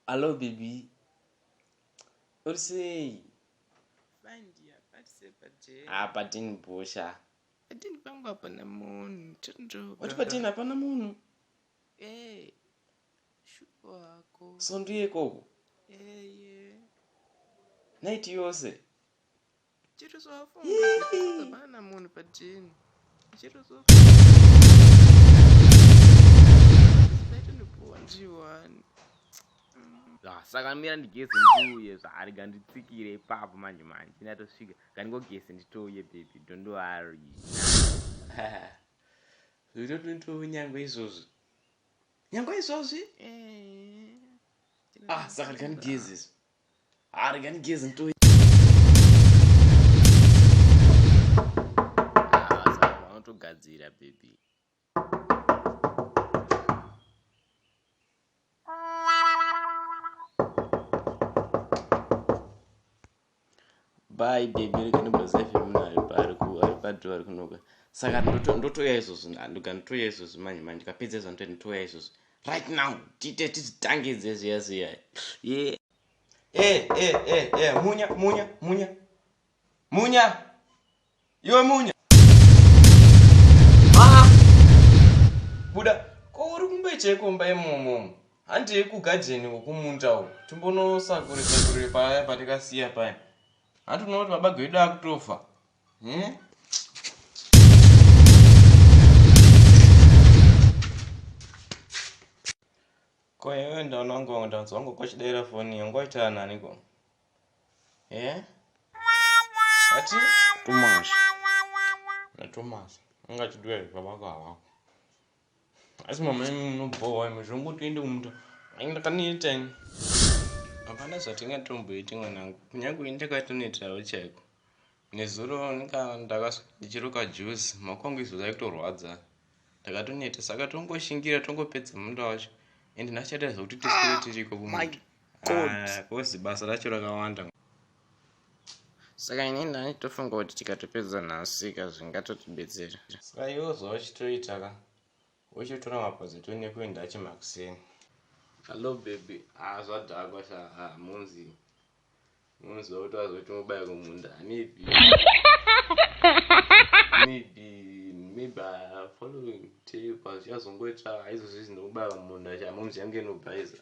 Hello baby. Uri sei? Fine dear, pati sei padeni? Ah, padeni bhosha. Padeni pangu hapana munhu. Tiri Wati padeni hapana munhu? Eh. Shuwa hako. So ndiye ikoko? Eh, yeah. Night yose. Chiri zvafunga. Hapana munhu padeni. Chiri zvafunga. Ah, saka mira ndigeze ndiuye zvaari ganditsikire ipapo manje manje ndatosvika gandingogeze nditouye baby don't worry. Zvitototi nyangwe izvozvi. Nyangwe izvozvi? Eh. Ah, saka rega ndigeze izvi. Ah, rega ndigeze nditouye. Ah, saka vanotogadzira baby. Bye baby, rega ndimboziva munhu ari ari ku ari padhoo ari kunoka. Saka ndotouya izvozvi, ndoga ndotouya izvozvi manje manje ndikapedza izvo ndotouya ndotouya izvozvi. Right now, tiite tizvitangidze zviya zviya. Yeah. Eh, eh, eh, eh, munya, munya, munya. Munya. Iwe munya. Ah. Buda, ko uri kumbeche kumba imomo. Handei kugadheni uku kumunda uku. Timbonosakure sakure paya patikasiya paya. Handi unoona kuti mabago edu akutofa. Eh? Ko iwe ndaona wangu ndanzwa wangu kwachidaira foni yangu waita nani ko? Eh? Ati? Thomas. Na Thomas. Ungachidwa baba wako. Asi mama imi munobhowa imi zvongoti uende kumunda. Ndakaneta ini. Hapana zvatingatomboiti mwanangu. Kunyange ini ndakatonetawo chaiko. Nezuro ndakaswera ndichiruka juice maoko angu izvozvo aikutorwadza. Ndakatoneta saka tongoshingira tongopedza munda wacho. Ende nhasi chataita zvekuti tiswere tiriko kumunda. Ah, kozi basa racho rakawanda. Saka ini ndanditofunga kuti tikatopedza nhasi ka zvingatotibetsera. Saka iwe zvauchitoita ka uchitora mapozi nekuenda achimakuseni. Hello baby. Ah zvadhakwa sha ah munzi. Munzi wakuti wazoti mubaya kumunda. Maybe. Maybe maybe following tape zvichazongoita izvozvi ndinobaya kumunda sha munzi yange inobhaiza.